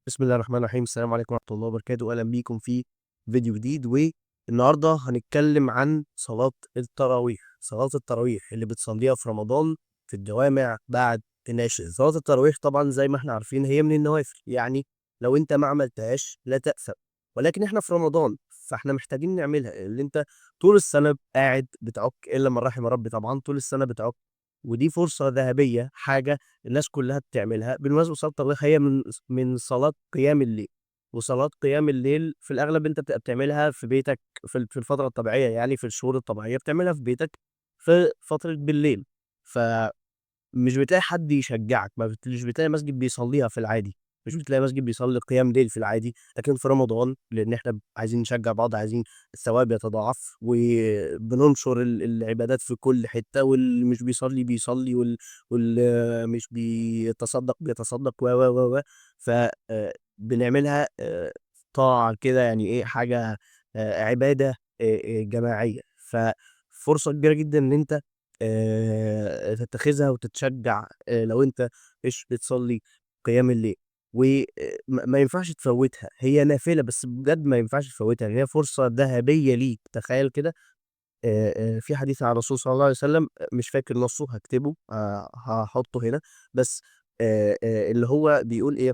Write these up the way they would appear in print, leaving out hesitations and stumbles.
بسم الله الرحمن الرحيم. السلام عليكم ورحمة الله وبركاته. أهلا بيكم في فيديو جديد، والنهاردة هنتكلم عن صلاة التراويح. صلاة التراويح اللي بتصليها في رمضان في الجوامع بعد العشاء. صلاة التراويح طبعا زي ما احنا عارفين هي من النوافل، يعني لو انت ما عملتهاش لا تأثم، ولكن احنا في رمضان فاحنا محتاجين نعملها. اللي انت طول السنة قاعد بتعك إلا من رحم ربي، طبعا طول السنة بتعك، ودي فرصة ذهبية، حاجة الناس كلها بتعملها. بالمناسبة صلاة التراويح هي من صلاة قيام الليل، وصلاة قيام الليل في الأغلب أنت بتبقى بتعملها في بيتك في الفترة الطبيعية، يعني في الشهور الطبيعية بتعملها في بيتك في فترة بالليل، فمش بتلاقي حد يشجعك، مش بتلاقي مسجد بيصليها في العادي، مش بتلاقي مسجد بيصلي قيام ليل في العادي. لكن في رمضان لأن احنا عايزين نشجع بعض، عايزين الثواب يتضاعف، وبننشر العبادات في كل حتة، واللي مش بيصلي بيصلي، واللي مش بيتصدق بيتصدق، و و و و ف بنعملها طاعة كده، يعني إيه، حاجة، عبادة، جماعية. ففرصة كبيرة جدا إن أنت تتخذها وتتشجع، لو أنت مش بتصلي قيام الليل، وما ينفعش تفوتها. هي نافلة بس بجد ما ينفعش تفوتها، يعني هي فرصة ذهبية ليك. تخيل كده، في حديث عن الرسول صلى الله عليه وسلم، مش فاكر نصه، هكتبه، هحطه هنا، بس اللي هو بيقول إيه،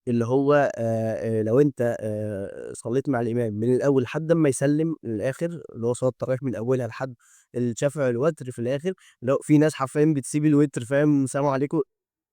اللي هو لو أنت صليت مع الإمام من الأول لحد ما يسلم للآخر، اللي هو صلاة التراويح من أولها لحد الشفع الوتر في الآخر، لو في ناس حرفيا بتسيب الوتر، فاهم، سلام عليكم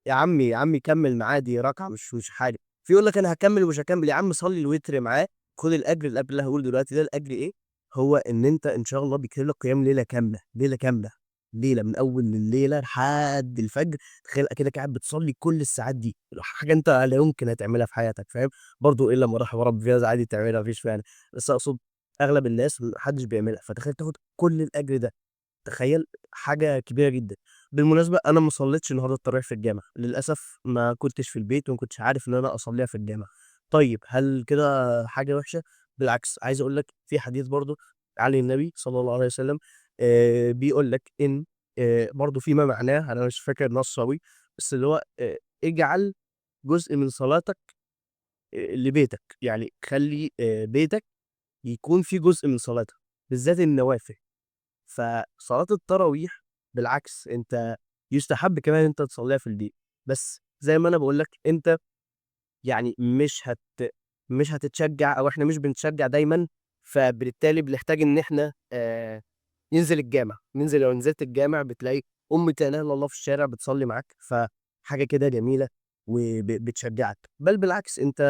يا عمي، يا عمي كمل معاه، دي ركعة مش حاجة. في يقول لك أنا هكمل ومش هكمل، يا عم صلي الوتر معاه، خد الأجر. الأجر اللي هقوله دلوقتي ده الأجر إيه؟ هو إن أنت إن شاء الله بيكتب لك قيام ليلة كاملة، ليلة كاملة، ليلة من أول الليلة لحد الفجر. تخيل كده قاعد بتصلي كل الساعات دي، حاجة أنت لا يمكن هتعملها في حياتك، فاهم؟ برضه إلا ما رحم ربي، في ناس عادي تعملها مفيش مانع، بس أقصد أغلب الناس محدش بيعملها. فتخيل تاخد كل الأجر ده، تخيل، حاجة كبيرة جدا. بالمناسبة أنا ما صليتش النهاردة التراويح في الجامع، للأسف ما كنتش في البيت وما كنتش عارف إن أنا أصليها في الجامع. طيب هل كده حاجة وحشة؟ بالعكس، عايز أقول لك في حديث برضو عن النبي صلى الله عليه وسلم، بيقول لك إن، برضو فيما معناه، أنا مش فاكر نص أوي، بس اللي هو، اجعل جزء من صلاتك، لبيتك، يعني خلي، بيتك يكون في جزء من صلاتك، بالذات النوافل. فصلاة التراويح بالعكس أنت يستحب كمان أنت تصليها في البيت، بس زي ما أنا بقول لك أنت يعني مش هتتشجع، أو إحنا مش بنتشجع دايماً، فبالتالي بنحتاج إن إحنا، ننزل الجامع. لو نزلت الجامع بتلاقي أمة لا إله إلا الله في الشارع بتصلي معاك، فحاجة كده جميلة وبتشجعك. بل بالعكس أنت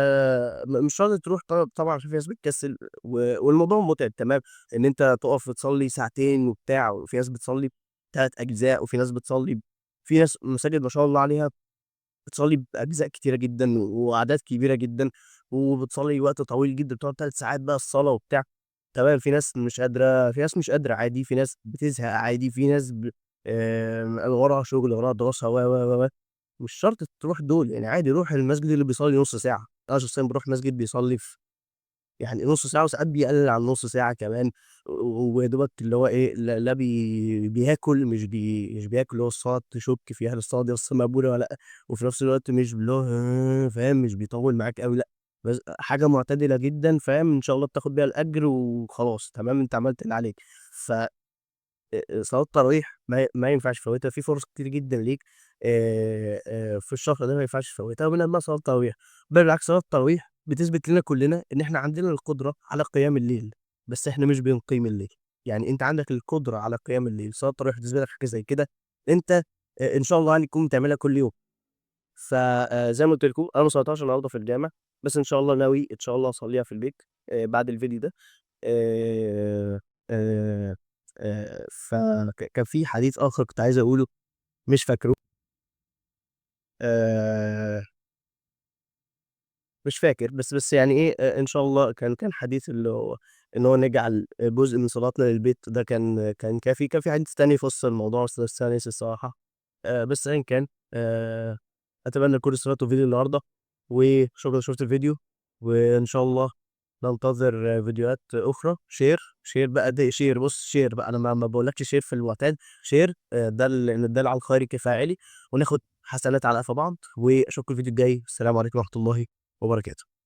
مش شرط تروح، طبعاً عشان في ناس بتكسل، والموضوع متعب، تمام، إن أنت تقف تصلي ساعتين وبتاع، وفي ناس بتصلي 3 أجزاء، وفي ناس بتصلي، في ناس مساجد ما شاء الله عليها بتصلي بأجزاء كتيرة جداً وأعداد كبيرة جداً، وبتصلي وقت طويل جداً، بتقعد 3 ساعات بقى الصلاة وبتاع، تمام. في ناس مش قادرة، في ناس مش قادرة عادي، في ناس بتزهق عادي، في ناس وراها شغل، وراها دراسة، و و و و مش شرط تروح دول، يعني عادي روح المسجد اللي بيصلي نص ساعة. أنا شخصياً بروح مسجد بيصلي في يعني نص ساعة، وساعات بيقلل عن نص ساعة كمان، ويا دوبك اللي هو إيه، لا، لا بياكل، مش بياكل، اللي هو الصلاة تشك فيها هل الصلاة دي أصلاً مقبولة ولا لأ، وفي نفس الوقت مش اللي هو فاهم، مش بيطول معاك أوي، لأ، بس حاجة معتدلة جداً، فاهم، إن شاء الله بتاخد بيها الأجر وخلاص، تمام، أنت عملت اللي عليك. ف صلاة التراويح ما ينفعش تفوتها، في فرص كتير جداً ليك، في الشهر ده ما ينفعش تفوتها، ومن أهمها صلاة التراويح. بل بالعكس صلاة التراويح بتثبت لنا كلنا إن إحنا عندنا القدرة على قيام الليل، بس إحنا مش بنقيم الليل. يعني أنت عندك القدرة على قيام الليل، صلاة التراويح بتثبت لك حاجة زي كده، أنت، إن شاء الله تكون بتعملها كل يوم. زي ما قلت لكم أنا ما صليتهاش النهارده في الجامع، بس إن شاء الله ناوي إن شاء الله أصليها في البيت، بعد الفيديو ده. كان في حديث آخر كنت عايز أقوله مش فاكره. مش فاكر، بس يعني إيه، إن شاء الله كان حديث اللي هو إن هو نجعل جزء من صلاتنا للبيت، ده كان كافي. كان في حديث تاني يفصل الموضوع بس أنا ناسي الصراحة. بس أيا كان، أتمنى تكونوا استفدتوا في فيديو النهاردة، وشكرا شفت الفيديو، وإن شاء الله ننتظر فيديوهات أخرى. share، share بقى، ده share، بص share بقى، أنا ما بقولكش share في المعتاد، share، ده ده على الخير كفاعلي، وناخد حسنات على قفا بعض. وأشوفكم الفيديو الجاي. السلام عليكم ورحمة الله وبركاته.